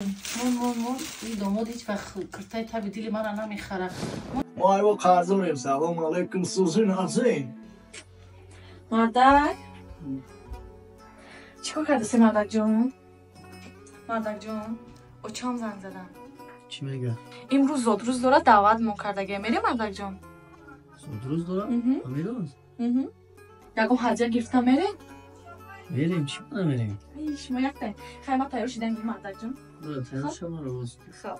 Мон, мон, мон, ин домод ҳеҷ вақт киртаи таби дили мара намехара. Мо айво қарздорем. Салом алейкум, сузин азин. Мардак, чӣ кор кардаси, мардакҷон? Мардакҷон, очам занг задам. Чӣ мега? Имрӯз зодрӯз дорад, даъват мо кардагия. Мерем, мардакҷон? Зодрӯз дорад? Ҳамирӯз? Ягон ҳадя гирифта мерем? Мерем, чӣ намерем? Шумо якта. Хай, ма тайёр шидам, мардакҷон. Тайёр шава, роз. Хоб.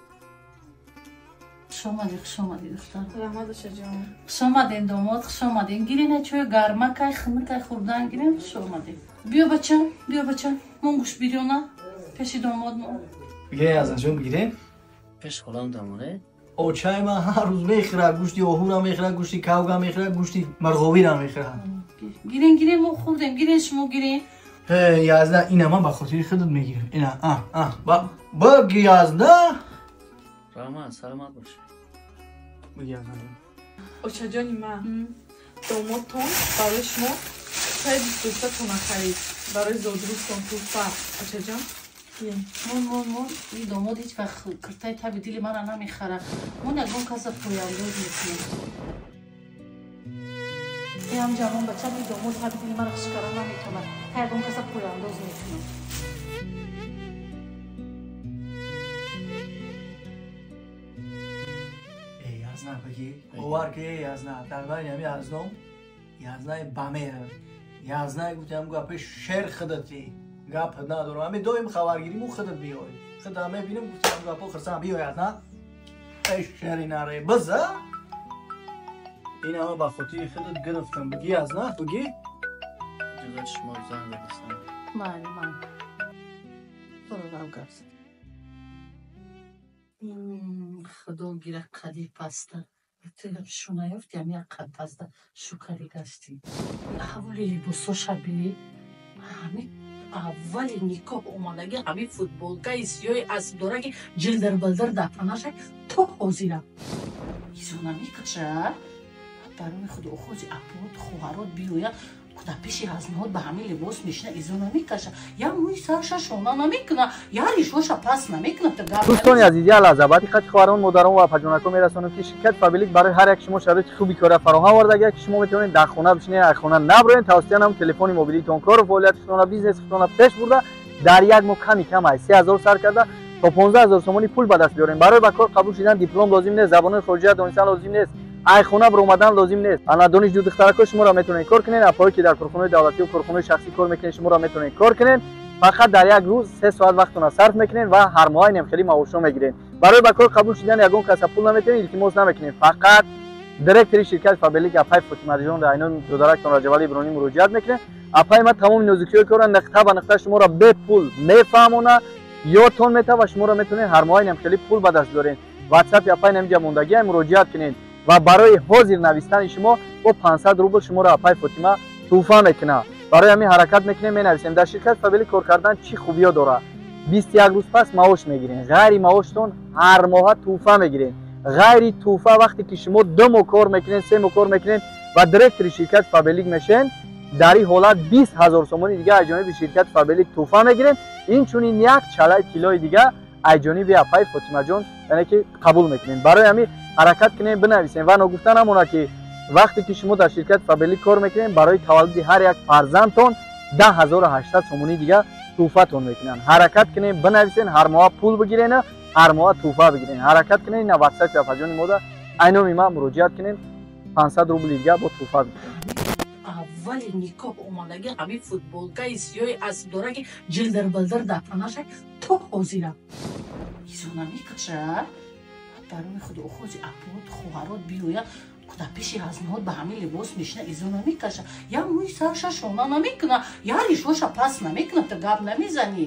Хуш омадӣ, хуш омадӣ, духтар. Раҳмат, ошаҷон. Хуш омаден, домод, хуш омаден. Гирена, чой гармакай, хунукай, хӯрдан гирен. Хуш омаден. Биё, бачам, биё, бачам. Мон гӯш бирёна пеши домод мо. Бигирен, Язнаҷон, бигирен. Пеш холам дамоне. Очаи ман ҳар рӯз мехӯрад, гӯшти оҳура мехӯрад, гӯшти кавга мехӯрад, гӯшти марғовира мехӯрад. Гирен, гирен, мо хӯрдем. Гирен, шумо гирен. Язна, ина ман ба хотири худат мегирам. Ина, а, а, баги, Язна. Раҳмат, саломат бош. Биги, Язнаҷон. Очаҷони ман, домодтон барои шумо чай дӯстдоштатона харид, барои зодрӯзтон тӯҳфа, очаҷон. Мон, мон, мон, ин домод ҳеҷ вақт киртаи таби дили мара намехара. Мон ягон каса пойандоз мекунем. Эам ҷавон бачам, ин домод таби дили мара хушкара наметавонад. Та ягон каса пойандоз мекунем. Язна, баги, бовар ки, Язна, дар байни ҳами азном Язнаи бамер Язнае гуфтам, гапи шер худати, гап надорам. Ҳами доим хабаргириму худат биёй, худам мебинам, гуфтам гапо хирсам. Биё, Язна, эй шери наре биза, ин ҳама ба хотири худат гирифтам. Биги, Язна, биги. Иҷозат, шумо занг задистам. Майли, майли, боро, рав, гап зад. Худо гира, қади паста шунаёфтиам, як қад паста шукари гаштӣ. Аҳволи либосоша бинӣ. Ҳами аввали никоҳ омадаги ҳами футболкаи сиёҳи асбдораки ҷилдир-билдир дар танаша то ҳозира изо намекаша. Барои худо, охози апот, хоҳарот биёяд, куда пеши ҳазмиҳот ба ҳамин либос мешина, изо намекаша, я мӯи сарша шона намекуна, я ришоша пас намекуна. Дӯстони азиз, як лаҳза баъди хати хоҳарон, модарон ва апаҷонакҳо мерасонем, ки ширкати Фаберлик барои ҳар як шумо шароити хуби кора фароҳам овардагия, ки шумо метавонед дар хона бишинед, аз хона наброед, тавассути ҳам телефони мобилитон кору фаъолияти худтонро, бизнеси худтонро пеш бурда, дар як моҳ ками кам аз 3000 сар карда то 15 000 сомонӣ пул ба даст биёрем. Барои ба кор қабул шудан диплом лозим нест, забонҳои хориҷия донистан лозим нест, ай хона баромадан лозим нест. Ана донишҷӯ духтаракҳо, шуморо метавонед кор кунед, апоҳое ки дар корхонаҳои давлатию корхонаҳои шахсӣ кор мекунед, шуморо метавонед кор кунед. Фақат дар як рӯз 3 соат вақтона сарф мекунед ва ҳар моҳа инам хеле маошҳо мегиред. Барои ба кор қабул шудан ягон каса пул наметавонед, илтимос намекунед. Фақат директори ширкати Фаберлик, апай Фотимаҷон, айнон додарактон Раҷабали Иброҳим муроҷиат мекунед. Апай ма тамоми нозукиҳои корро нуқта ба нуқта шуморо бепул мефаҳмона, ёдтон метавад ва шуморо метавонед ҳар моҳа инам хеле пул ба даст биёред. Ватсапи апай намиҷа мондагия, муроҷиат кунед ва барои ҳозир навистани шумо бо 500 рубл шуморо апай Фотима тӯҳфа мекунад. Барои ҳамин ҳаракат мекунем, менависем. Дар ширкати Фаберлик кор кардан чӣ хубиё дорад? 21 рӯз пас маош мегирем, ғайри маоштон ҳар моҳа тӯҳфа мегирем. Ғайри тӯҳфа, вақте ки шумо 2 моҳ кор мекунед, 3 моҳ кор мекунед ва директори ширкати Фаберлик мешен, дар ин ҳолат 20 000 сомони дига аз ҷониби ширкати Фаберлик тӯҳфа мегирем. Инчунин як чалаи тиллои дига аз ҷониби апаи Фотимаҷон, яъне ки қабул мекунем. Барои ҳамин ҳаракат кунем, бинависем. Ва ногуфта намонад, ки вақте ки шумо дар ширкати Фаберлик кор мекунед, барои таваллуди ҳар як фарзандтон 10 800 сомонӣ дига тӯҳфатон мекунанд. Ҳаракат кунем, бинависен, ҳар моҳа пул бигирена, ҳар моҳа тӯҳфа бигирен. Ҳаракат кунем, ина ватсапи апаҷони мода айноми ман муроҷиат кунем, 500 рубли дига бо тӯҳфа бигирем. Аввали никоҳ омадаги ҳамин футболкаи сиёҳи асбдораки ҷилдир-билдир дар танаша то ҳозира изо намекаша. Барои худо, охози апот, хоҳарот биёяд, куда пеши ҳазмиҳот ба ҳамин либос мешина, изо намекаша, я мӯи сарша шона намекуна, я ришоша пас намекуна. Та гап намезанӣ?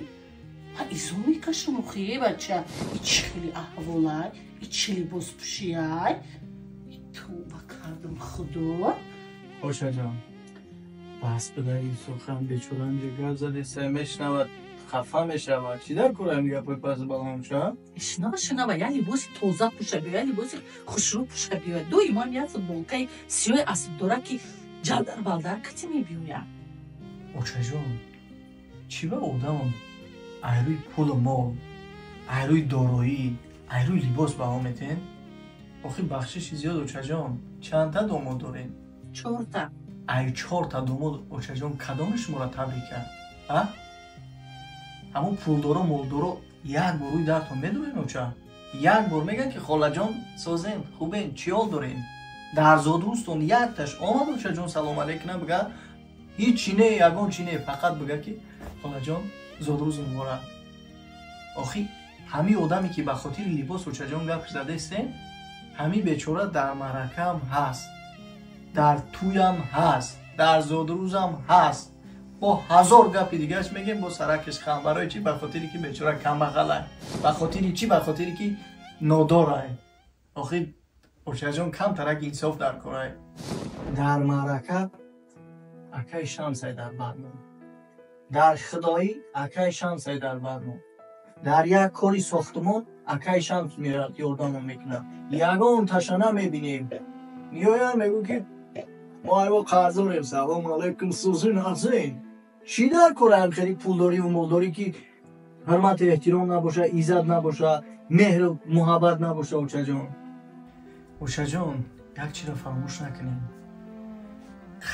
Ҳа, изо мекашам, охи, бача. И чӣ хели аҳволай, и чӣ либос пӯшияй? Тавба кардам, худо. Ошаҷон, бас буда ин сухан. Бечора инҷа гап задеса, мешунавад, хафа мешавад. Чӣ дар кора ин гапҳои паси баландша? Шунава, шунава, я либоси тоза пӯша биё, я либоси хушрӯ пӯша биё. Доиман як футболкаи сиёҳи асбдора ки ҷалдар балдар кати мебиёяд. Очаҷон, чӣ ба одам айрӯи пулу мол Ай рӯи дороӣ, ай рӯи либос баҳо метен? Охи бахшиши зиёд, очаҷон, чандта домод дорем? Чорта. Ай чорта домод, очаҷон, кадоме шуморо табрик кард? А? Ҳамон пулдоро, молдоро як бор рӯи дартон медорен, оча? Як бор мегӯянд, ки холаҷон, созен, хубен, чӣ ҳол дорен? Дар зодрӯзтон якташ омад, очаҷон, салом алейк набига, ҳеҷ чи не, ягон чи не, фақат бига, ки холаҷон, зодрӯз муборак. Охи ҳамин одаме, ки ба хотири либос, очаҷон, гап задестем, ҳамин бечора дар маъракаам ҳаст, дар тӯям ҳаст, дар зодрӯзам ҳаст. Бо ҳазор гапи дигараш мегем, бо саракаш хам. Барои чӣ? Ба хотире ки бечора камбағалай. Ба хотири чӣ? Ба хотире ки нодорай. Охи очаҷон, камтарак инсоф дар корай. Дар маърака акаи Шамсай дар бармон, дар худоӣ акаи Шамсай дар бармон, дар як кори сохтумон акаи Шамс меояд, ёрдамон мекунад. Ягон таша намебинем. Меоянд, мегӯ, ки мо айво қарздорем, салому алайкум, сӯзин ҳасин. Чӣ дар кораям хеле пулдориву молдорӣ, ки ҳурмату эҳтиром набоша, иззат набоша, меҳру муҳаббат набоша, очаҷон? Очаҷон, як чиро фаромӯш накунем: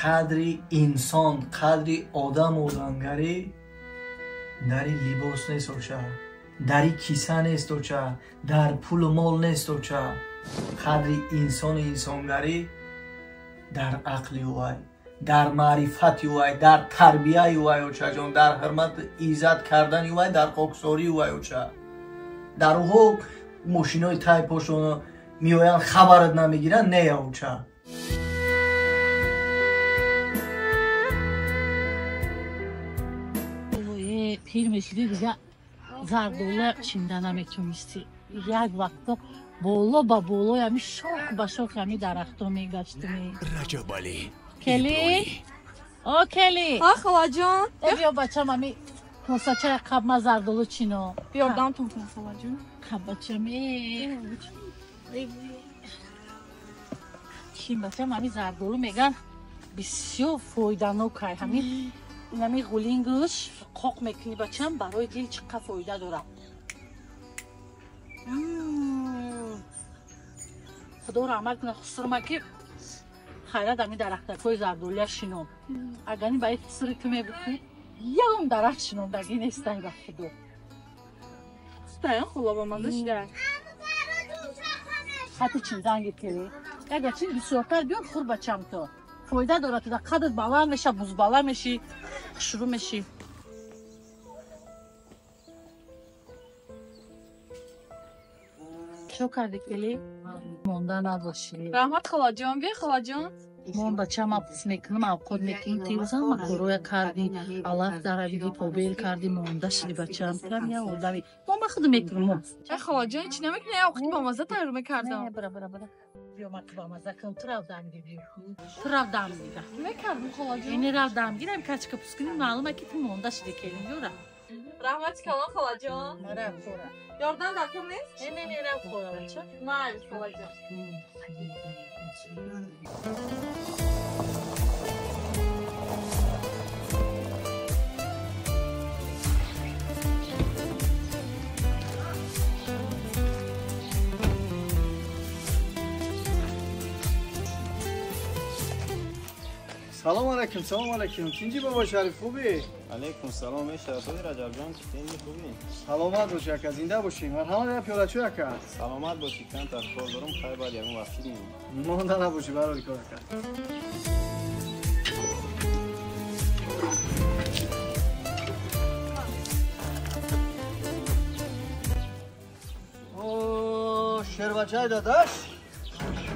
қадри инсон, қадри одаму одамгарӣ дари либос нест, оча, дари киса нест, оча, дар пулу мол нест, оча. Қадри инсону инсонгарӣ дар ақли ӯай, дар маърифати ӯай, дар тарбияи ӯай, очаҷон, дар ҳурмату иззат кардани ӯай, дар хоксории ӯай, оча. Дар ӯҳо мошинои тай пошоно меоянд, хабарат намегиранд, не, оча. Пир мешиди, дига зардола чинда наметонистӣ. Як вақто боло ба болои ҳами, шох ба шохи ҳами дарахто мегаштем. Раҷабалӣ. Кели, о кели. Ҳа, холаҷон. Э, биё, бачам, ҳами косачаи қаб ма зардолу чино. Ёрдамтон кунам, холаҷон. Қаб, бачам, э чин, бачам, ҳами зардолу меган бисёр фоиданокай. Ҳамин инами ғулингуш қоқ мекунӣ, бачам, барои дил чӣ қадр фоида дорад. Худо раҳмат кунад хусурма, ки хайрат ами дарахтакҳои зардолия шином. Агар ни ба ин хусури ту мегуфтӣ, ягон дарахт шинондагӣ нестай, ба худо. Стаян, хола, ба маза шида. Хати чинданги кели ягар чин бисёртар биёр, хур, бачам, то фоида дорад, туда қадат баланд меша, бузбала мешӣ, хушрӯ мешӣ. Чо карди, кели? Монда набошӣ. Раҳмат, холаҷон. Биё, холаҷон. Мон, бачам, апс мекунам, авқот мекунам. Тирӯзам макороя кардӣ, алаф даравидӣ, побел кардӣ, монда шиди, бачам. Турам я одами мон ба худу мекунам, мон. Э, холаҷон, чӣ намекунӣ? Авқоти бомазза тайёр мекардам. Бара, бара, бара, биё, ман ту бамазза кунам. Ту рав дам гир, биё, ту рав дам гира. Мекардам, холаҷон. Ини рав дам гирам, качка пус кунӣ. Маълума, ки ту монда шиди, келин, ёра. Раҳмати калон, холаҷон. Рав хӯра. Ёрдам дар кор нест? Не, не, не, рав хӯра, бача. Майли, холаҷон. Салом алайкум, салом алайкум. Тинҷи, бобо Шариф, хубӣ? Алейкум салом, мешарафоди Раҷабҷон, тинҷи, хубӣ? Саломат бошӣ, ака, зинда бошӣ. Марҳамат, я пиёлачӯ, ака. Саломат бошӣ, камтар кор дорам, хай, баъд ягон вақт шидем. Монда набошӣ, барори кор, ака. О, шербачай дадаш.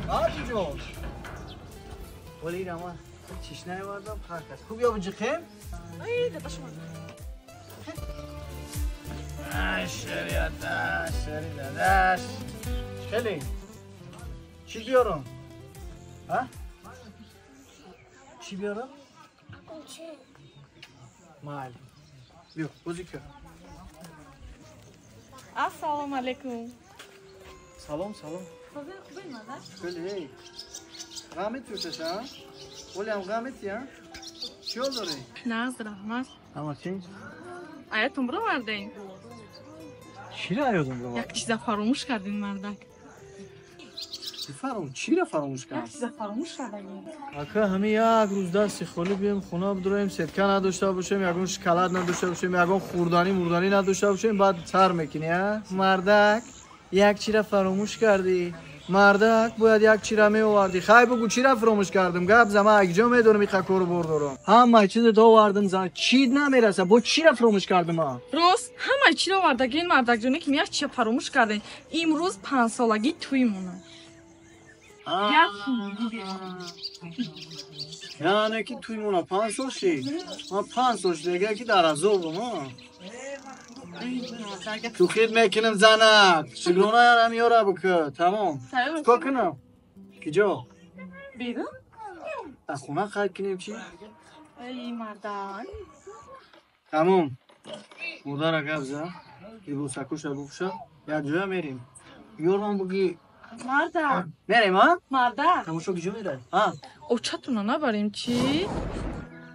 Ҳаҷиҷон. Вале рама чиш наовардам, ҳар кас. Хуб, ё биҷиқем? Ай, дадаш омад. Ай, шариата, шари дадаш. Хеле. Чӣ биёрам? А? Чӣ биёрам? Майли. Биё, бозӣ кун. Ассалому алайкум. Салом, салом. Хубе, хубе, мадаш? Хеле, эй. Ғамет чӯшаша, а? Оле ҳам ғамети, а? Чӣ ҳол дорӣ? Нағз, раҳмат. Ҳама чӣ? Аятон бировардем? Чира ёдам равад? Як чиза фаромӯш кардин, мардак. Чира фаромӯш кардам? Як чиза фаромӯш кардагин. Ака, ҳами як рӯз дасти холӣ бием хона бидроем, сетка надошта бошем, ягон шоколад надошта бошем, ягон хӯрданӣ мурданӣ надошта бошем, баъд сар мекунӣ, а? Мардак, як чира фаромӯш кардӣ. Мардак, бояд як чира меовардӣ. Хай бугӯ, чира фаромӯш кардам? Гап за, ман якҷо медонам иқа кору бор дорам. Ҳамаи чизет овардам, зан, чид намераса. Бо чира фаромӯш кардам ман? Рост, ҳамаи чиро овардагин, мардакҷоне, ки як чира фаромӯш кардем. Имрӯз панҷсолагӣ тӯймона. Яъне ки тӯймона 5 сол шид? Ман 5 сол шид, ага ки дар азобам, а? Шӯхит мекунам, занак. Шукрона ярам ёра бикӯ. Тамом. Чикор кунам? Киҷо? Берун? Аз хона қайд кунем чӣ? Эй, мардак. Тамом. Модара гап за, либосакуша бупӯша, як ҷоя мерем. Ёрмон бугӣ. Мардак. Мерем, а? Мардак. Тамошо киҷо мерай? А? Очатуна набарем чӣ?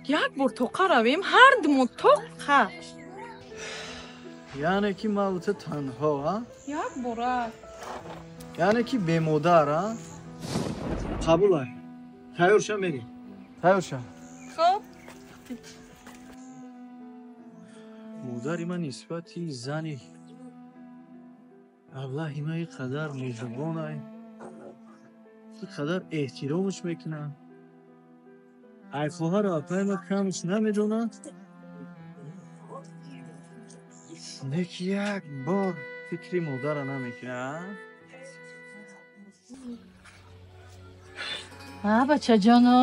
Як бор тоқа равем, ҳар думо тоқа. Яъне ки ман ту танҳо, а? Як бора. Яъне ки бемодар, а? Қабулай. Тайёр ша, мерем. Тайёр ша. Хоб. Модари ман нисбати зани аблаҳи ман ин қадар меҳрубонай, ин қадар эҳтиромаш мекунам. Ай хоҳару апаи ман камаш намедонад. Неки як бор фикри модара намекунад. А, бачаҷоно?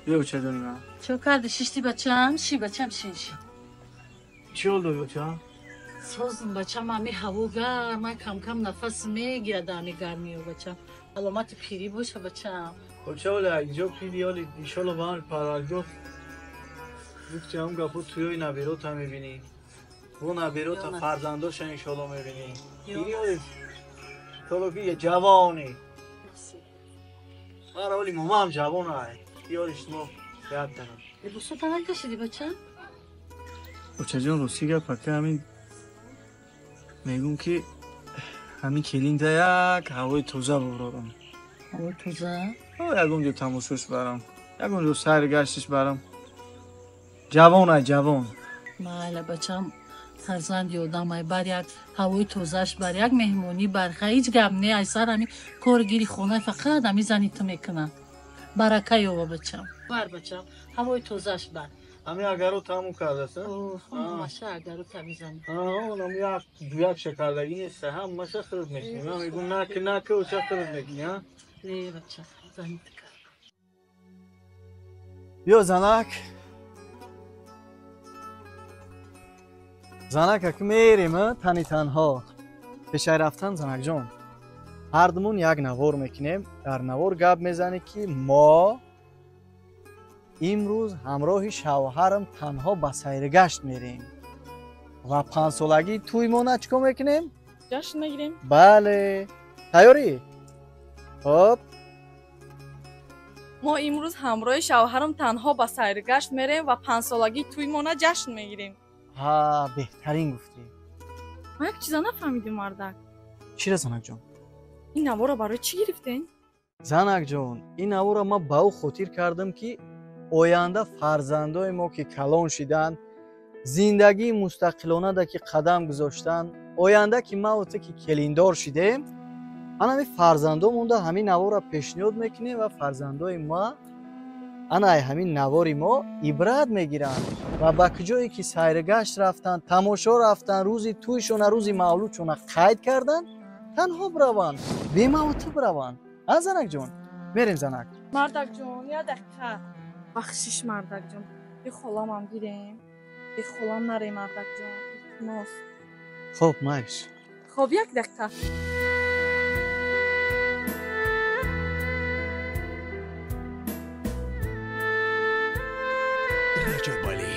Биё, бачаҷони ман. Чо карди? Шишти бачам? Ши бачам, шин ши. Чӣ ҳол дори, бачам? Созм бачам, ами ҳаво гарм, ман кам-кам нафас мегирад ами гармиё бачам. Аломати пирӣ боша бачам. Бача, оли инҷо пири, оли иншолло ба ҳамин парвардигор гуфти ҳам гапо туёи наберота мебинӣ. Бо наберота фарзандоша иншолло мебинӣ. Пири оли иншолло ки ҷавонӣ. Мара оли момаам ҷавон ай. Ёри шумо яд дарам. Либосота накашидӣ бачам? Бачаҷон, рости гап, ака ҳамин мегӯм ки ҳамин келинда як ҳавои тоза буброрам. Ҳавои тоза? Ягон ҷо тамошош барам, ягон ҷо сайр гаштиш барам. Ҷавон ай, ҷавон. Майла бачам, фарзанди одам ай, бар як ҳавои тозааш бар як меҳмонӣ бар, ҳеҷ гап не, ай сар ҳами коргири хона фақат ҳами зани ту мекунад. Барака ёба бачам. Бар бачам, ҳавои тозааш бар. Ҳами агаро тамом кардааст? Ҳамаша агаро тамизани. Онам як дуяк шакардагӣ нест, ҳамаша хирд мекунӣ. Ман мегӯм наки наки, оша хирд мекунӣ, а? Не бачам, зани ту кард. Биё занак. Занак, аки мерем, тани танҳо. Пешай рафтан, занакҷон, ҳардумон як навор мекунем. Дар навор гап мезанӣ ки мо имрӯз ҳамроҳи шавҳарам танҳо ба сайргашт мерем ва панҷсолагии тӯймона чӣ кор мекунем? Ҷашн мегирем. Бале. Тайёрӣ? Хоб. Мо имрӯз ҳамроҳи шавҳарам танҳо ба сайргашт мерем ва панҷсолагии тӯймона ҷашн мегирем. Ҳа, беҳтарин гуфтӣ. Ман як чиза нафаҳмидим, мардак. Чира, занакҷон? Ин наворро барои чӣ гирифтен? Занакҷон, ин наворро ман ба ӯ хотир кардам ки оянда фарзандои мо ки калон шиданд, зиндагии мустақилонада ки қадам гузоштанд, оянда ки ман ту ки келиндор шидем, ана ҳамин фарзандомонда ҳамин наворро пешниҳод мекунем ва фарзандои ма ана ҳамин навори мо ибрат мегиранд ва ба куҷое ки сайргашт рафтанд, тамошо рафтанд, рӯзи тӯйшона, рӯзи мавлудшона қайд карданд, танҳо бираванд, бемаву ту бираванд. А занакҷон? Мерем, занак. Мардакҷон, як дақиқа. Бахшиш, мардакҷон. Би холамам гирем. Би холам нарем, мардакҷон. Илтимос. Хоб, майш. Хоб, як дақиқа. Раҷабалӣ